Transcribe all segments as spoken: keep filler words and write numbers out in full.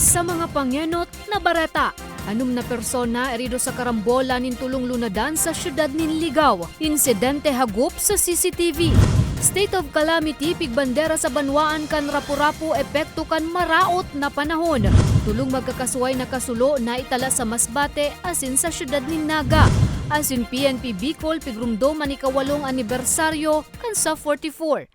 Sa mga pangenot na bareta, anom na persona erido sa karambola nin tulong lunadan sa siyudad nin Ligao. Insidente hagop sa C C T V. State of calamity pigbandera sa banwaan kan Rapu-Rapu epekto kan maraot na panahon. Tulong magkakasuway na kasulo na itala sa Masbate asin sa siyudad nin Naga. Asin P N P Bicol pigrumdom an ikawalong anibersaryo kan sa forty-four.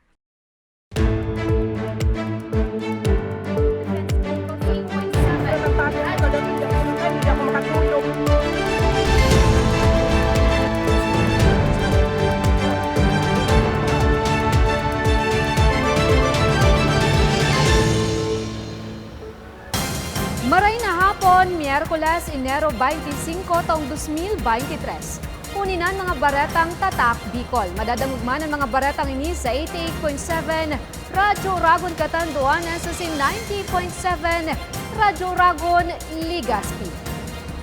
Maray na hapon, Miyerkules, Enero twenty-five, taong dos mil twenty-three. Huni na an mga baretang Tatak Bicol. Madadangog man an mga baretang ini sa eighty-eight point seven Radyo Oragon Catanduanes asin ninety point seven Radyo Oragon Legazpi.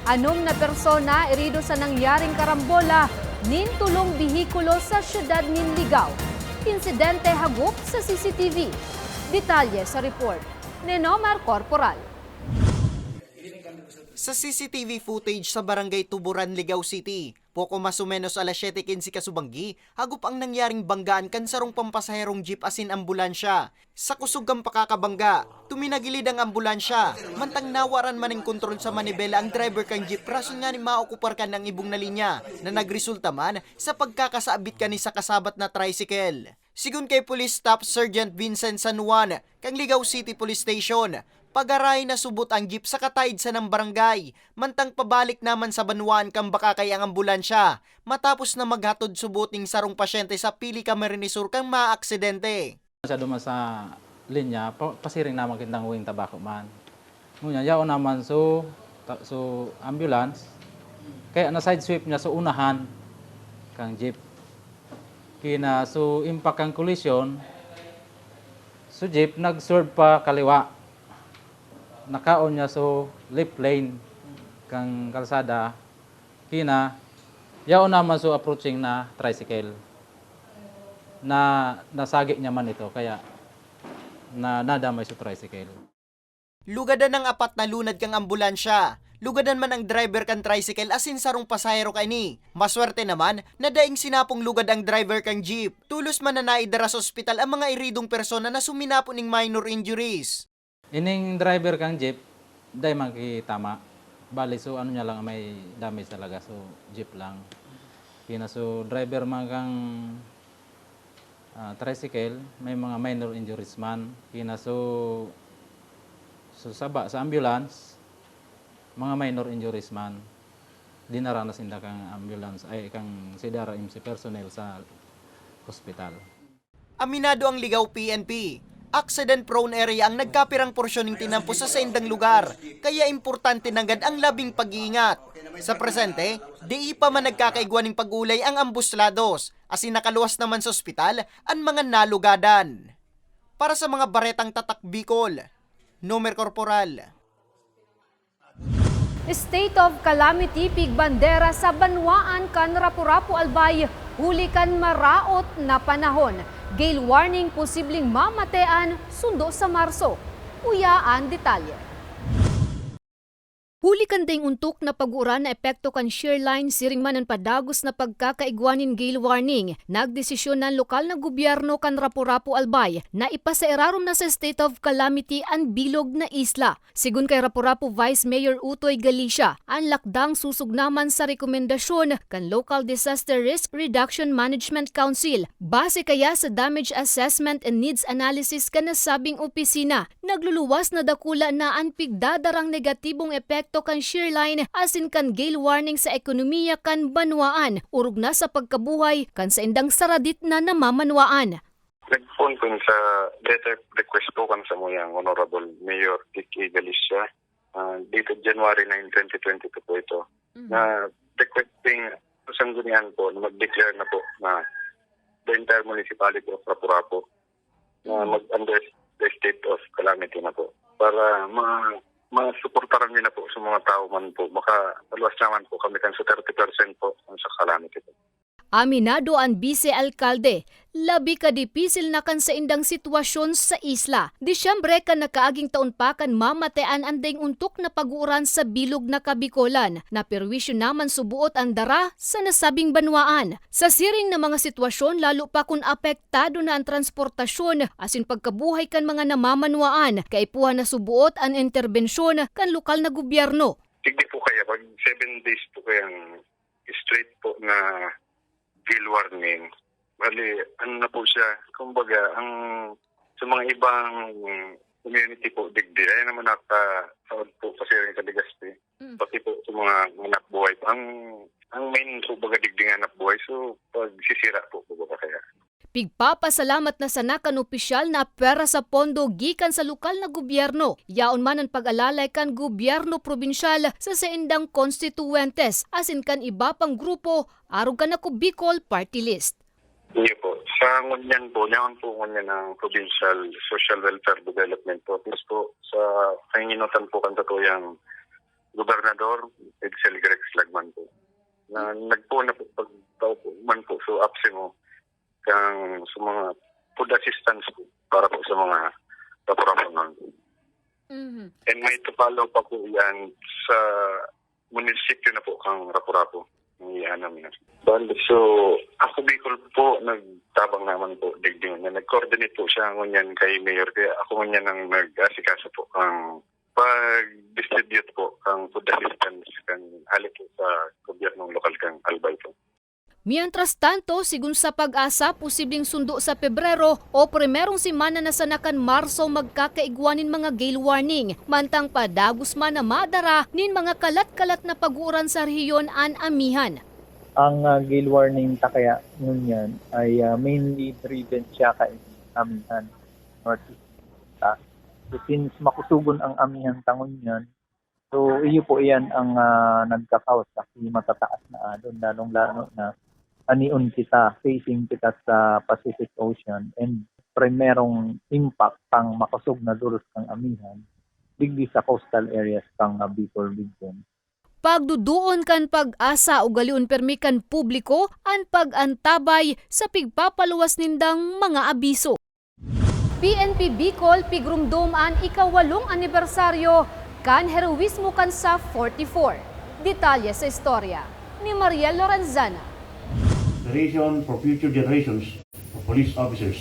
Anom na persona erido sa nangyaring karambola nin tulong behikulo sa siyudad nin Ligao. Insidente hagop sa C C T V. Detalye sa report ni Nomar Corporal. Sa C C T V footage sa Barangay Tuburan, Ligao City, poko mas o menos alas siyete quince kasubanggi, hagop ang nangyaring banggaan kan sarong pampasaherong jeep asin ambulansya. Sa kusog kan pakakabangga, tuminagilid ang ambulansya, mantang nawaran man nin kontrol sa manibela ang driver kan jeep rason ngani maokupar kan ang ibong na linya, na nagresulta man sa pagkakasabit kani sa kasabat na tricycle. Sigon kay Police Staff Sergeant Vincent San Juan, kan Ligao City Police Station, pagaray nasubot ang jeep sa kataid sanang barangay, mantang pabalik naman sa banwaan kan Bacacay ang ambulansya, matapos na maghatod subot ning sarong pasyente sa pili kan Camarines Sur kan maaksidente. Siya duman sa linya, pa, pasiring naman kitang huwing tabako man. Ngunyan, yaon naman so, ta, so ambulance, kaya na-sideswipe niya so unahan kang jeep. Kina so impact kang kolisyon, so jeep nag-swerve pa kaliwa. Nakaon niya so left lane kang kalsada. Kina, yaon naman so approaching na tricycle. Na nasagi niya man ito, kaya na nadamay so tricycle. Lugadan ang apat na lunad kan ambulansya. Lugadan man ang driver kan tricycle asin sarong pasahero kaini. Maswerte naman na daing sinapong lugad ang driver kan jeep. Tolos man na naidara sa ospital ang mga eridong persona na suminapo ning minor injuries. Ining driver kan jeep, dai man kitama. Bali, so ano niya lang may damage talaga, so jeep lang. Kina so driver man kang ah, tricycle, may mga minor injuries man. Kina so, so saba, sa ambulance, mga minor injuries man. Dinara na sinda kang ambulance, ay kang C D R M C personnel sa hospital. Aminado ang Ligao P N P. Accident-prone area ang nagkapirang porsyon ning tinampo sa saindang lugar, kaya importante nanggad ang labing pag-iingat. Sa presente, dai pa man nagkakaigwa ning pag-olay ang ambos lados, asin nakaluwas naman sa ospital an mga nalugadan. Para sa mga baretang Tatak Bicol, Nomer Corporal. State of calamity pigbandera sa banwaan kan Rapu-Rapu Albay huli kan maraot na panahon. Gale warning posibleng mamatean sundo sa Marso. Uya an detalye. Huli kan daing ontok na pag-uuran na epekto kan shear line siring man an padagos na pagkakaigwa nin gale warning, nagdesisyon na an lokal na gobyerno kan Rapu-Rapu Albay na ipasairarom na sa state of calamity an bilog na isla. Sigon kay Rapu-Rapu Vice Mayor Utoy Galicia, an lakdang susog naman sa rekomendasyon kan Local Disaster Risk Reduction Management Council. Base kaya sa damage assessment and needs analysis kan nasabing opisina, nagluluwas na dakula na an pigdadarang negatibong epekto kan shear line asin kan gale warning sa ekonomiya kan banwaan, orog na sa pagkabuhay kan saindang saradit na namamanwaan. Nagpoon ko sa letter of request ko kan samuyang Honorable Mayor Kiki Galicia, ah, dated January nine, twenty twenty-two po ito, Mhm. na requesting sa sanggunian po na mag-declare na po na the entire municipality of Rapu-Rapu na Mhm. mag-under the state of calamity na po para ma masuportaran nila po sa mga tao man po. Makaluwas naman po kami kan sa thirty percent po sa calamity po. Aminado an bise-alkalde, labi ka dipisil na kan saindang sitwasyon sa isla. Disyembre kan nakaaging taon pa kan mamatean an daing ontok na pag-uuran sa bilog na Kabikolan. Naperwisyo naman subuot an dara sa nasabing banwaan. Sa siring na mga sitwasyon, lalo pa kun apektado na an transportasyon asin pagkabuhay kan mga namamanwaan, kaipuhan na subuot an interbensyon kan lokal na gobyerno. Digdi po kaya, pag seven days po kayang straight po na gale warning. Bali, ano na po siya, kumbaga, ang sa mga ibang community po, digdi, ay naman nakasaod po kasi rin sa Legazpi. Mm. Pati po sa mga hanap buhay. Ang, ang main po baga digdi nga hanap buhay, so pagsisira po baga kaya. Pigpapasalamat na sana kan opisyal na pera sa pondo gikan sa lokal na gobyerno. Yaon man an pag-alalay kan gobyerno probinsyal sa saindang konstituwentes asin kan iba pang grupo arog kan Ako Bicol Party List. Iyo po. Sa ngunyan po, yaon po ngunyan ang Provincial Social Welfare Development po. At least po, sa kanginotan po kan satuyang gobernador, Edsel Grex Lagman po. Na nagpo na po, pag tao po man po, so apse mo, kang sa mga food assistance po para po sa mga Rapu-Rapunon. Mhm. And may to follow pa po yan sa munisipyo na po kang Rapu-Rapu. Ang ianam na. Bali, so, Ako Bicol po, nagtabang naman po, digdi na. Nag-coordinate po siya ngunyan kay Mayor. Kaya ako ngunyan ang nag-asikaso po kang pag-distribute po kang food assistance kan hali po sa gobyernong lokal kang Albay po. Mientras tanto, sigon sa PAGASA, posibleng sundo sa Pebrero o primerong semana na sana kan Marso magkakaigwa nin mga gale warning, mantang padagos man na madara nin mga kalat-kalat na pag-uuran sa rehiyon an amihan. Ang, ah, gale warning ta kaya ngunyan ay, ah, mainly driven siya kay amihan, Northeast. Ah, so, since makusugon ang amihan ta ngunyan, so, iyo po iyan ang, ah, nagka-cause sa matataas na alon, lalong-lalo na anion kita, facing kita sa Pacific Ocean, and primerong impact pang makosog na duros kang amihan, digdi sa coastal areas kang, ah, Bicol Region. Pagduduon kan PAGASA, ugalion permi kan publiko an pag-antabay sa pigpapaluwas nindang mga abiso. P N P Bicol pigromdom an ikawalong anibersaryo kan heroismo kan SAF forty-four. Detalye sa istorya ni Mariel Lorenzana. Inspiration for future generations of police officers.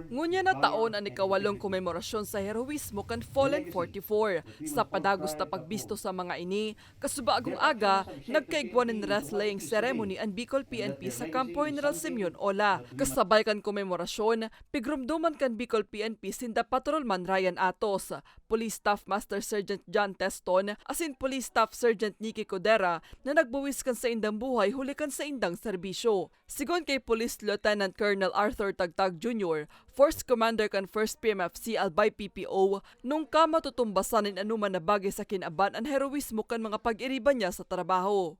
Ngunyan na taon an ikawalong komemorasyon sa heroismo kan Fallen forty-four. Sa padagos na pagbisto sa mga ini, kasubagong aga, nagkaigwa nin wreath-laying ceremony an Bicol P N P sa Kampo General Simeon Ola. Kasabay kan komemorasyon, pigromdoman kan Bicol P N P sinda Patrolman Ryan Atos, Police Staff Master Sergeant John Teston, asin Police Staff Sergeant Nicky Codera na nagbuwis kan saindang buhay huli kan saindang serbisyo. Sigon kay Police Lieutenant Colonel Arthur Tagtag Junior, Force Commander kan First P M F C Albay P P O, nungka matutumbasan nin anoman na bagay sa kinaban an heroismo kan mga pag-iriba niya sa trabaho.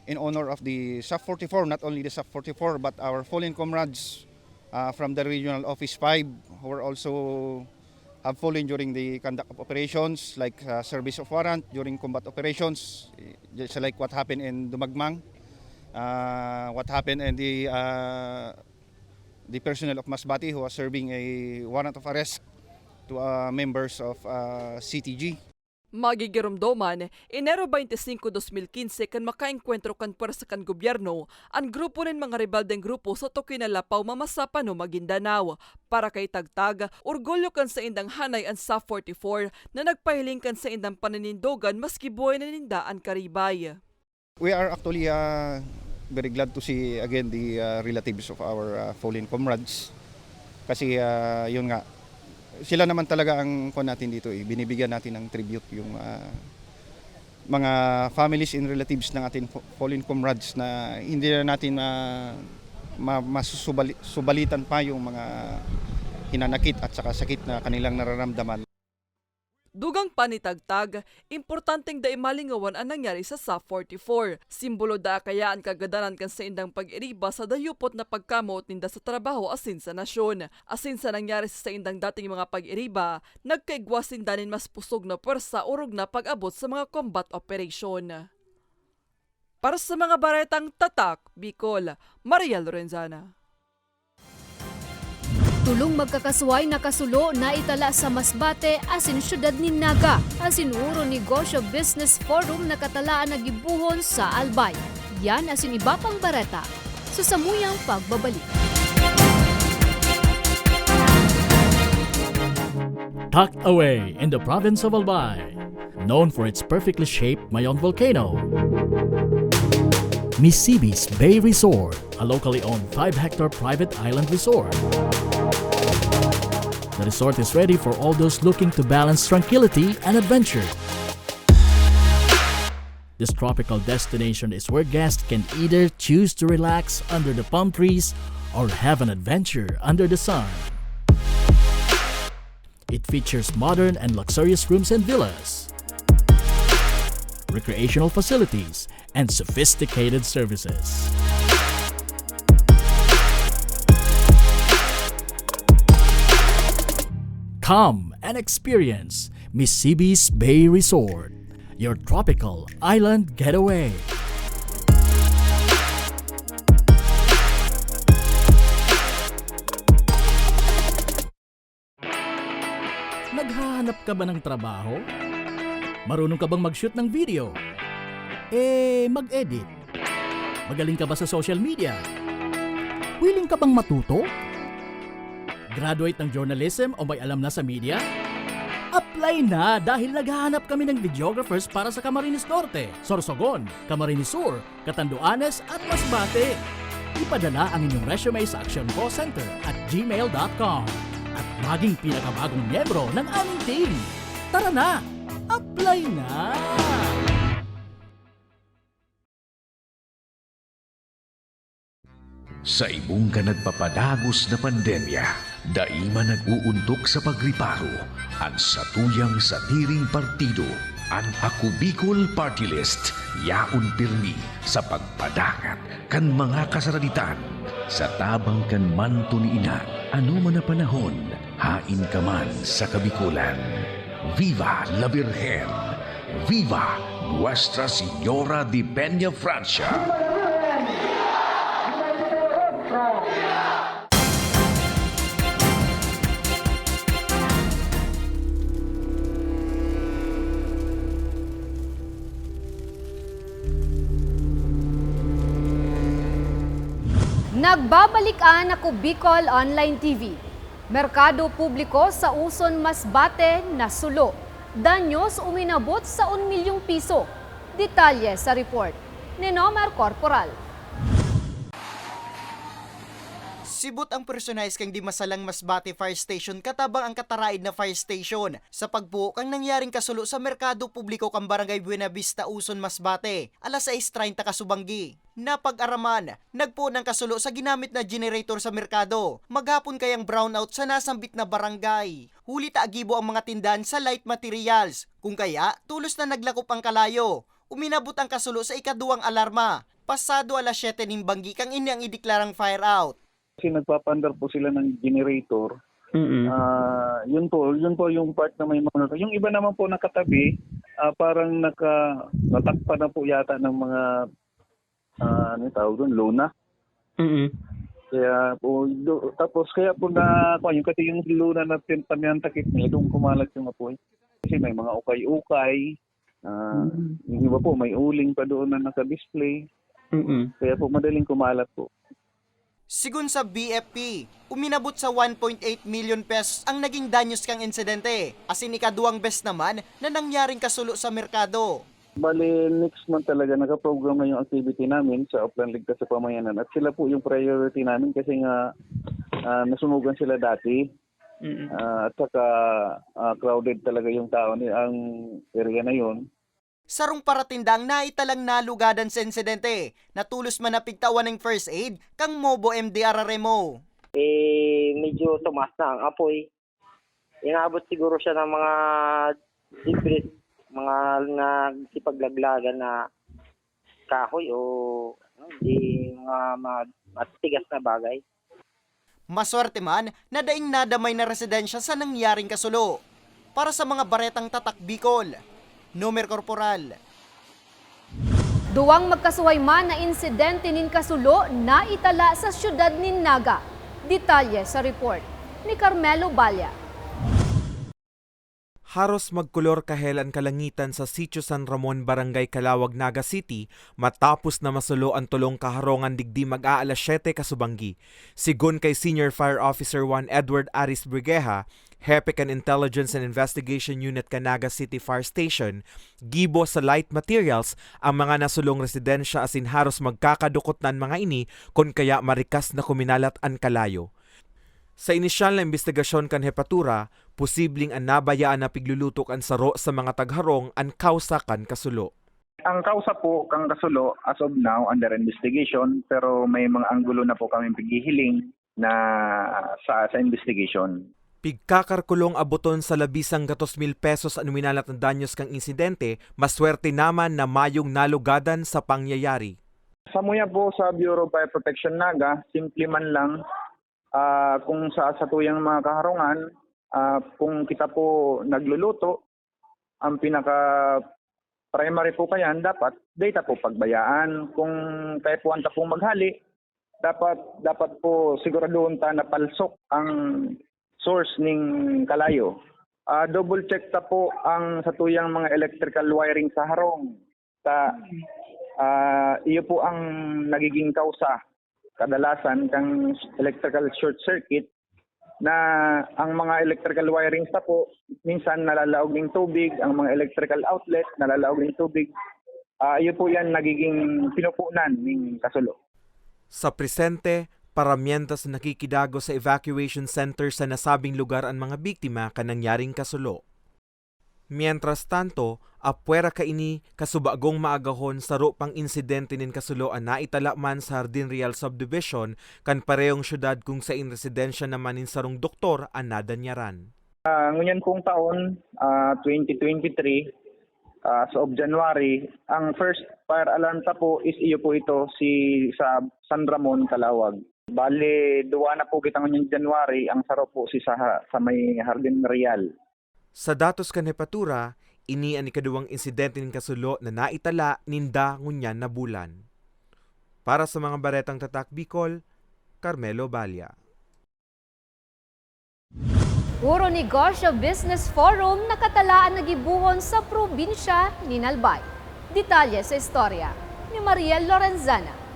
In honor of the SAF forty-four, not only the SAF forty-four, but our fallen comrades, uh, from the Regional Office five, who were also have fallen during the conduct of operations, like, uh, service of warrant during combat operations, eh, just like what happened in Dumagmang, uh, what happened in the, uh, the personnel of Masbate who was serving a warrant of arrest to, uh, members of, uh, C T G. Magigiromdoman, Enero twenty-five, twenty fifteen, kan makaengkwentro kan pwersa kan gobyerno an grupo nin mga rebaldeng grupo sa Toquinal, Lapao, Mamasapano, Maguindanao. Para kay Tagtag, orgulyo kan saindang hanay an SAF forty-four na nagpahiling kan saindang paninindogan maski buhay na ninda an karibay. We are actually, uh, very glad to see again the, uh, relatives of our, uh, fallen comrades. Kasi, uh, yun nga, sila naman talaga ang kuwan natin dito eh, binibigyan natin ng tribute yung, uh, mga families and relatives ng ating fo-, fallen comrades na hindi na natin ma-, ma-, masusubali-, subalitan pa yung mga hinanakit at saka sakit na kanilang nararamdaman. Dugang pa ni Tagtag, importanteng dai malingawan an nangyari sa SAF forty-four. Simbolo daa kaya an kagadanan kan saindang pag-iriba sa dayupot na pagkamoot ninda sa trabaho asin sa nasyon. Asin sa nangyari sa saindang dating mga pag-iriba, nagkaigwa sinda nin mas pusog na pwersa orog na pag-abot sa mga combat operation. Para sa mga baretang Tatak Bicol, Maria Lorenzana. Tolong magkakasuhay na kasulo na itala sa Masbate asin siyudad nin Naga, asin Uro Negosyo Business Forum na katalaan na gibohon sa Albay. Yan asin iba pang bareta sa samuyang pagbabalik. Tucked away in the province of Albay, known for its perfectly shaped Mayon volcano, Misibis Bay Resort, a locally owned five-hectare private island resort. The resort is ready for all those looking to balance tranquility and adventure. This tropical destination is where guests can either choose to relax under the palm trees or have an adventure under the sun. It features modern and luxurious rooms and villas, recreational facilities, and sophisticated services. Come and experience Misibis Bay Resort, your tropical island getaway. Naghahanap ka ba ng trabaho? Marunong ka bang mag-shoot ng video? Eh, mag-edit? Magaling ka ba sa social media? Willing ka bang matuto? Graduate ng journalism o may alam na sa media? Apply na, dahil naghahanap kami ng videographers para sa Camarines Norte, Sorsogon, Camarines Sur, Catanduanes at Masbate. Ipadala ang inyong resume sa Action Call Center at gmail dot com at maging pinakabagong miyembro ng aming team. Tara na! Apply na! Sa ibong kan nagpapadagos na pandemya, dai man nag-uuntok sa pagriparo an satuyang sadiring partido. An Ako Bicol Party List yaon pirmi sa pagpadangat kan mga kasaraditan sa tabang kan manto ni Ina. Ano man na panahon, hain ka man sa Kabikolan. Viva la Virgen! Viva Nuestra Señora de Peña Francia! Nagbabalik an Ako Bicol Online T V. Merkado publiko sa Uson, Masbate, nasulo. Danyos uminabot sa un milyong piso. Detalye sa report ni Nomer Corporal. Sibot ang personahe kan Dimasalang Masbate Fire Station katabang ang kataraed na fire station sa pagbuo kan nangyaring kasulo sa merkado publiko kan Barangay Buenavista, Uson, Masbate, alas sais treinta kasubanggi. Napag-araman, nagpoon an kasulo sa ginamit na generator sa merkado. Maghapon kayang brownout sa nasambit na barangay. Huli ta agibo ang mga tindahan sa light materials. Kung kaya, tolos na naglakop an kalayo. Uminabot an kasulo sa ikaduwang alarma, pasado alas siyete nin banggi kan ini an ideklarang fire out. Kasi nagpapaandar po sila ng generator. Mm. Ah, yun po, yun po yung part na may mga, yung iba naman po nakatabi, ah, parang naka-, natakpan na po yata ng mga, ah, ano yung tawag doon, lona. Mm. Kaya po, do-, tapos kaya po na, kung yung, kasi yung lona na pin-, pinantakip niya, doon kumalat yung apoy. Kasi may mga ukay-ukay, ah, Mm. yung iba po, may uling pa doon na naka-display. Mm. Kaya po, madaling kumalat po. Sigon sa B F P, uminabot sa one point eight milyon pesos ang naging danyos kan insidente, asin ikaduwang bes naman na nangyaring kasulo sa merkado. Bale, next month talaga nakaprogram na yung activity namin sa Oplan Ligtas sa Pamayanan at sila po yung priority namin kasi nga, ah, nasunugan sila dati. Mm. Ah, at saka, ah, crowded talaga yung tao ni, ang area na yun. Sarong paratindang naitalang nalugadan sa insidente, na tolos man napigtawan nin first aid kan Mobo M D R Remo. Eh, medyo tumaas na ang apoy. Inabot siguro siya ng mga debris, mga nagsipaglaglagan na kahoy o, ano, di mga ma-, matigas na bagay. Maswerte man na daing nadamay na residensya sa nangyaring kasulo. Para sa mga baretang Tatak Bicol, Nomer Corporal. Duwang magkasuhay man na insidente nin kasulo naitala sa siyudad nin Naga. Detalye sa report ni Carmelo Balla. Haros magkolor kahel an kalangitan sa Sitio San Ramon, Barangay Calauag, Naga City, matapos na masulo an tolong kaharongan digdi mag-aalas siyete kasubanggi. Sigon kay Senior Fire Officer one Edward Aris Brigueja, hepe kan Intelligence and Investigation Unit kan Naga City Fire Station, gibo sa light materials ang mga nasulong residensya asin haros magkakadukot na an mga ini kun kaya marikas na kuminalat an kalayo. Sa inisyal na imbestigasyon kan hepatura, posibleng an nabayaan na piglulutok an saro sa mga tagharong an kawsa kan kasulo. Ang kausa po kang kasulo as of now under investigation, pero may mga anggulo na po kami paghihiling na sa sa investigation. Pigkakarkulong aboton sa labisang gatos mil pesos an winalat na danyos kan insidente, maswerte naman na mayong nalugadan sa pangyayari. Samuya po sa Bureau of Fire Protection Naga, simple man lang, ah, kung sa satuyang mga kaharungan, ah, kung kita po nagluluto, ang pinaka primary po kayan dapat data po pagbayaan. Kung kaya po ang tapong maghali, dapat dapat po siguraduhon ta na palsok ang source ning kalayo. Ah, double check ta po ang satuyang mga electrical wiring sa harong. Ta, ah, iyo po ang nagiging kausa kadalasan kang electrical short circuit na ang mga electrical wirings ta po minsan nalalaog ning tubig, ang mga electrical outlet nalalaog ning tubig. Ah, iyo po yan nagiging pinupunan ning kasulo. Sa presente, paramyenta sa nakikidagos sa evacuation center sa nasabing lugar an mga biktima kan nangyaring kasulo. Mientras tanto, apwera kaini, kasubagong maagahon, saro pang insidente nin kasulo an naitala man sa Jardin Real Subdivision kan parehong syudad, kung sain residensya naman nin sarong doktor an nadanyaran. Ah, ngunyan pong taon, ah, twenty twenty-three, ah, as of January, ang first fire alarm ta po is iyo po ito si sa San Ramon, Calauag. Bale, duwa na po kita ngunyan January, ang saro po si sa, sa may Hardin Real. Sa datos kan hepatura, ini an ikaduwang insidente nin kasulo na naitala ninda ngunyan na bulan. Para sa mga baretang Tatak Bicol, Carmelo Balla. Uro Negosyo Business Forum nakatalaan na gibohon sa probinsya nin Albay. Detalye sa istorya ni Mariel Lorenzana.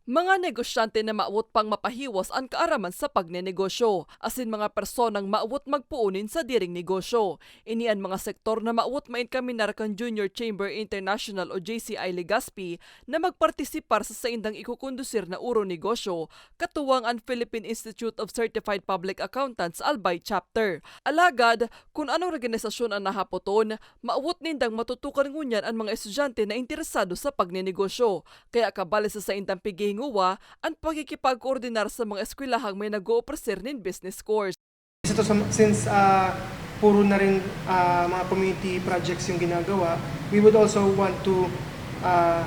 Mga negosyante na mawot pang mapahiwas an kaaraman sa pagnenegosyo, asin mga personang mawot magpoon nin sadiring negosyo. Ini an mga sektor na mawot mainkaminar kan Junior Chamber International o J C I Legazpi na magpartisipar sa saindang ikokondusir na Uro Negosyo, katuwang an Philippine Institute of Certified Public Accountants Albay Chapter. Alagad, kun anong organisasyon an nahapoton, mawot nindang matutukan ngunyan an mga estudyante na interesado sa pagnenegosyo. Kaya kabali sa saindang pighihingowa an pakikipagkoordinar sa mga eskwelahang may nag-oofreser nin business course. Isa to sa, since ah, puro na rin ah, mga community projects yung ginagawa, we would also want to ah,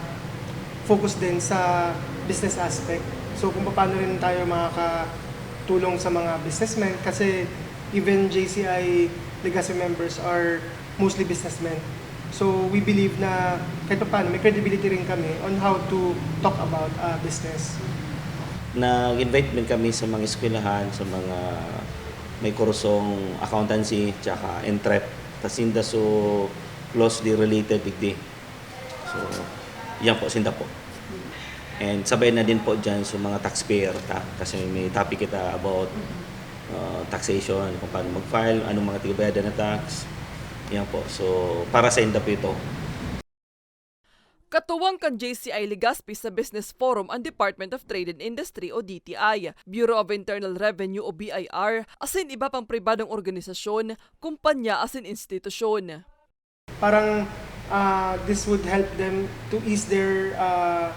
focus din sa business aspect. So kung paano rin tayo makakatulong sa mga businessmen, kasi even J C I Legazpi members are mostly businessmen. So we believe na kahit paano may credibility rin kami on how to talk about ah, business. Nag-invite din kami sa mga eskwelahan, sa mga may kursong accountancy tsaka entrep. Tas sinda so closely related digdi. So, yan po, sinda po. And sabay na din po dyan sa mga taxpayer ta, kasi may topic kita about uh, taxation, kung paano mag-file, anong mga tigabayad na tax. Yan po. So, para sa inda po ito. Katuwang kan J C I Legazpi sa Business Forum ang Department of Trade and Industry o D T I, Bureau of Internal Revenue o B I R, asin iba pang pribadong organisasyon, kumpanya asin institusyon. Parang ah, this would help them to ease their ah,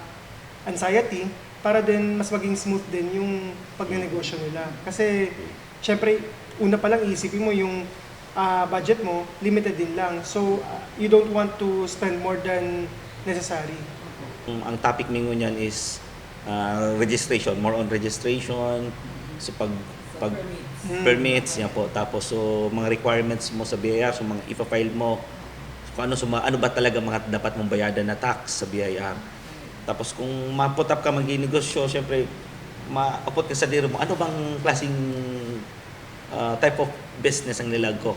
anxiety para din mas maging smooth din yung pagnenegosyo nila. Kasi syempre, una pa lang iisipin mo yung ah, budget mo, limited din lang. So ah, you don't want to spend more than necessary. Ang topic mi ngunyan is ah, registration, more on registration, so pag pag permits, yan po. Tapos so mga requirements mo sa B I R, so mga ipa-file mo. Kung ano, suma, ano ba talaga mga dapat mong bayadan na tax sa B I R. Tapos kung ma-put up ka, magnegosyo, syempre, maupot ka sa diri mo, ano bang klaseng ah, type of business ang nilag ko?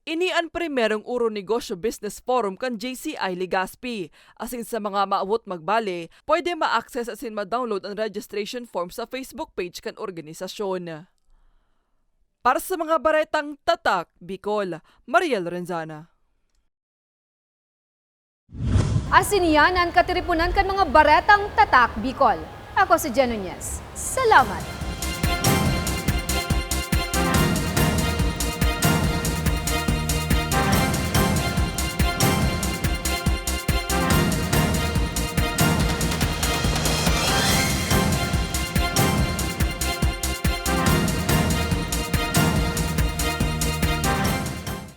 Ini an primerong Uro Negosyo Business Forum kan J C I Legazpi. Asin sa mga maawot magbale, pwede ma-access asin ma-download an registration form sa Facebook page kan organisasyon. Para sa mga baretang Tatak Bicol, Mariel Lorenzana. Asin iyan an katiriponan kan mga baretang Tatak Bicol. Ako si Jen Nunez. Salamat!